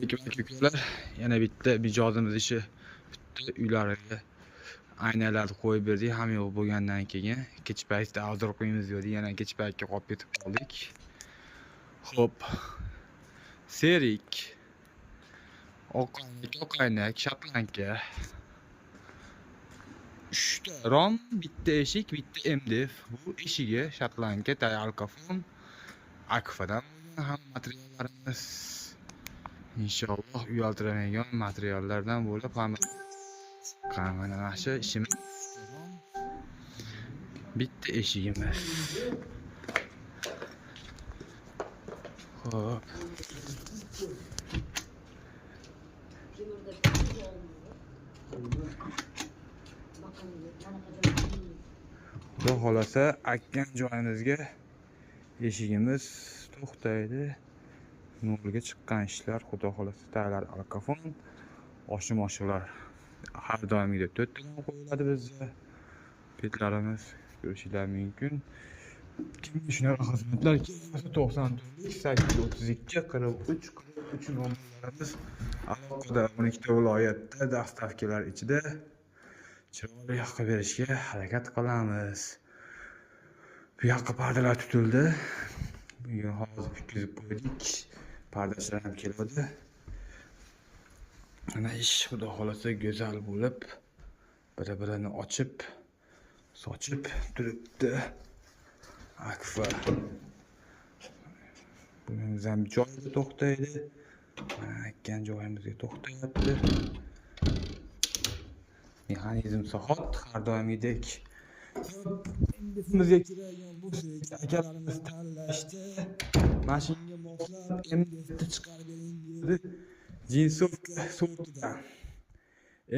Assalomu alaykum ukalar. Yana bitta mijozimiz ishi bitta uylariga aynalarni qo'yib berdik. Hamma yo'q bo'lgandan keyin kech paytda obzor qo'yamiz dedik. Yana kech paytga qolib ketib qoldik. Xo'p. Serik. Oq aynak, shotlandka. 3 ta rom, bitta eshik, bitta MDF. Bu eshigi shotlandka, tayalkafon, akfadan bo'lgan hamma materiallarimiz. Inshaalloh uyaltiradigan materiallardan bo'lib hamma mana shu ishimiz. Bitta eshigimiz. Xo'p. Xudo xolasa akkan joyimizga eshigimiz to'xtaydi. Nolga chiqqan ishlar xudo xolasa taylar alkafon, oshim-oshiqlar har doimgidek 4 tadan qo'yiladi bizda. Petlarimiz ko'rishinglar mumkin. Kimga shunaqa xizmatlar kerak 94 832 43 43 nomerlarimiz aloqada 12 ta viloyatda dastavkalar ichida chiroyli qilib berishga harakat qilamiz. Bu yoqqa pardalar tutildi. Bugun hozir bitkazib qo'ydik. Pardachilar ham keladi. Mana ish xudo xolasa go'zal bo'lib, bir-birini ochib, sochib turibdi. Akfa. Bunimiz ham joyida to'xtaydi. Mana aytgan joyimizga to'xtayapti. Mexanizm soat har doimgidek. MDFimizga kiradigan bo'lsak, akalarimiz tanlashdi. Mashinga moslab MDFni chiqarib bering dedi. Jinsovka sortidan.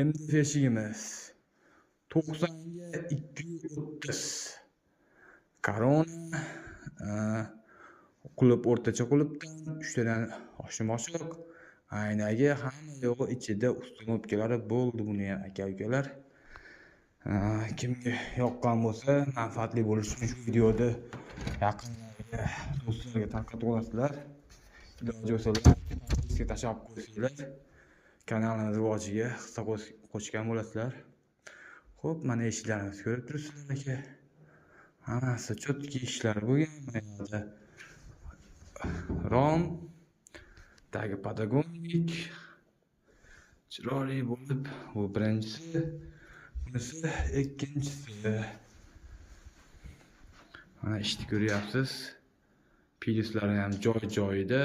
MDF eshigimiz 90 ga 230. Korona, qulf o'rtacha qulfdan 3 tadan oshim-oshiq, aynagi hamma yo'g'i ichida uстановkalari bo'ldi buni ham aka ukalar. Kimga yoqqan bo'lsa, manfaatli bo'lishi uchun shu videoni yaqinlarga, do'stlarga tarqatib olasizlar. Iloji bo'lsa like tashlab qo'ysanglar, kanalimiz rivojiga hissa qo'shgan bo'lasizlar. Xo'p, mana eshiklarimizni ko'rib turibsizlar aka. Hammasi cho'tki ishlar bo'lgan. Mana yerda rom, tagi patagonik chiroyli bo'lib, bu birinchisi, bunisi ikkinchisi. Mana ishni ko'ryapsiz. Piluslari ham joy-joyida.